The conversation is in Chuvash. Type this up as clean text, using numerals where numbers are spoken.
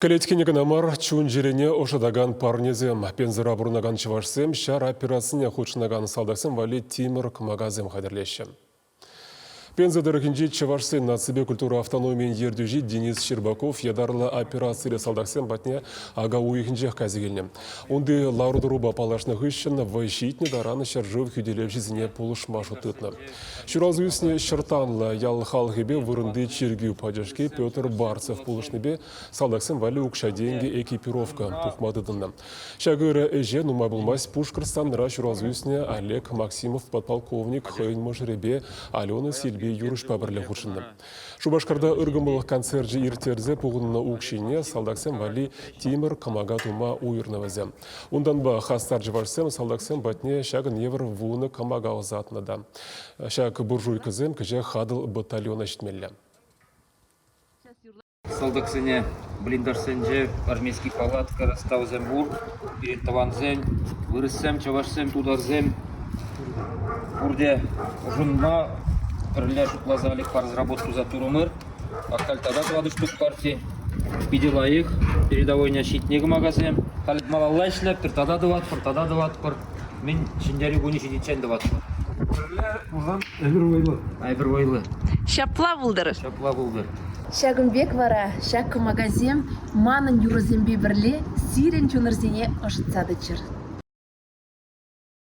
Кӗлеткене кӑна мар, чун-чӗрене ӑшӑтакан парнесем. Пензӑра пурӑнакан чӑвашсем ҫар операцине хутшӑнакан салтаксем валли тимӗр кӑмакасем хатӗрлеҫҫӗ. Пенза тӑрӑхӗнчи чӑвашсен наципе культура автономийӗн ертӳҫи Денис Щербаков ятарлӑ операцире салтаксем патне ака уйӑхӗнчех кайса килнӗ. Унти лару-тӑрупа паллашнӑ хыҫҫӑн вӑй ҫитнӗ таран ҫӗршыв хӳтӗлевҫисене пулӑшма шут тытнӑ. Ҫуралса ӳснӗ Ҫӑртанлӑ ял халӑхӗпе вырӑнти чиркӳ пачӑшки Петр Барцев пулӑшнипе салтаксем валли укҫа-тенкӗ экипировка пухма тытӑннӑ. Ҫак ырӑ ӗҫе нумай пулмасть Пушкӑртстанра ҫуралса ӳснӗ Олег Максимов подполковник хӑйӗн мӑшӑрӗпе Алена Сильби юрӑҫпа пӗрле хутшӑннӑ. Шупашкарта ыркӑмӑллӑх концерчӗ ирттерсе пухӑннӑ укҫине салтаксем валли тимӗр кӑмака тума уйӑрнӑ вӗсем. Унтанпа хастар чӑвашсем салтаксем патне ҫакӑн евӗр вунӑ кӑмака ӑсатнӑ та. Ҫак буржуйкӑсем кӗҫех Атӑл батальона ҫитмелле. Салтаксене блиндажсенче армейский палатка расставсем пур. Пирӗн тӑвансен, вырӑссем, чӑвашсем, тутарсем пурте ӑшӑнма пӗрле шутласа Олег разработка туса турӑмӑр. Ахаль тата тӑватӑ штук парти. Питӗ лайӑх. Передовойне ҫитнӗ кӑмакасем. Халь малалла ӗҫлетпӗр, тата тӑватпӑр, тата тӑватпӑр. Мӗн ҫӗнтерӳ кунӗ ҫитиччен тӑватпӑр. Пӗрле пулсан эпир вӑйлӑ. Эпир вӑйлӑ. Ҫапла пултӑр. Ҫапла пултӑр. Ҫакӑн пек вара ҫак кӑмакасем манӑн юрӑсемпе пӗрле сирӗн чунӑрсене ӑшӑтса тӑччӑр.